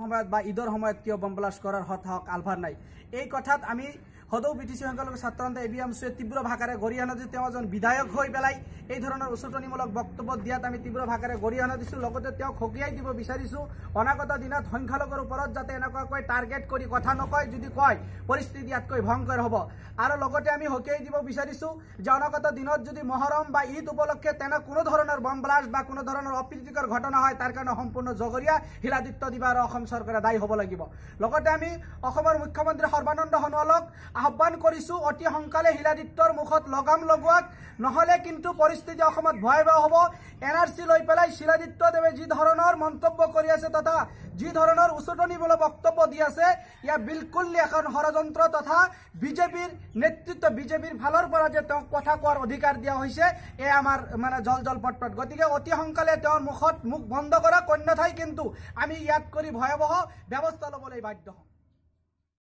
সময়ত বা ঈদৰ সময়ত কিয় বম ব্লাষ্ট কৰাৰ সৎ আলফাৰ নাই। এই কথাত আমি সদৌ বি টি চি সংখ্যালঘু ছাত্ৰ সন্থা এ বি এম চুৱে তীব্ৰ ভাষাৰে গৰিহণা দিছোঁ। তেওঁ এজন বিধায়ক হৈ পেলাই এই ধৰণৰ উচটনিমূলক বক্তব্য দিয়াত আমি তীব্ৰ ভাষাৰে গৰিহণা দিছোঁ। লগতে তেওঁক সকীয়াই দিব বিচাৰিছোঁ, অনাগত দিনত সংখ্যালঘুৰ ওপৰত যাতে এনেকুৱাকৈ টাৰ্গেট কৰি কথা নকয়, যদি কয় পৰিস্থিতি ইয়াতকৈ ভয়ংকৰ হ'ব। আৰু লগতে আমি সকীয়াই দিব বিচাৰিছোঁ যে অনাগত দিনত যদি মহৰম বা ঈদ উপলক্ষে তেনে কোনো ধৰণৰ বম ব্লাষ্ট বা কোনো ধৰণৰ অপ্ৰীতিকৰ ঘটনা হয়, তাৰ কাৰণে সম্পূৰ্ণ জগৰীয়া শিলাদিত্য দিবা আৰু অসম চৰকাৰে দায়ী হ'ব লাগিব। লগতে আমি অসমৰ মুখ্যমন্ত্ৰী সৰ্বানন্দ সোণোৱালক আহ্বান কৰিছোঁ, অতি সোনকালে শিলাদিত্যৰ মুখত লগাম লগোৱাক, নহ'লে কিন্তু পৰিস্থিতি অসমত ভয়াৱহ হ'ব। এন আৰ চি লৈ পেলাই শিলাদিত্য দেৱে যি ধৰণৰ মন্তব্য কৰি আছে তথা যি ধৰণৰ উচটনিমূলক বক্তব্য দি আছে, ইয়াৰ বিলকুল এখন ষড়যন্ত্ৰ তথা বিজেপিৰ নেতৃত্ব, বিজেপিৰ ফালৰ পৰা যে তেওঁক কথা কোৱাৰ অধিকাৰ দিয়া হৈছে, এ আমাৰ মানে জল জল পটপট। গতিকে অতি সোনকালে তেওঁৰ মুখত মুখ বন্ধ কৰক, অন্যথাই কিন্তু আমি ইয়াত কৰি ভয়াৱহ ব্যৱস্থা ল'বলৈ বাধ্য হ'ম।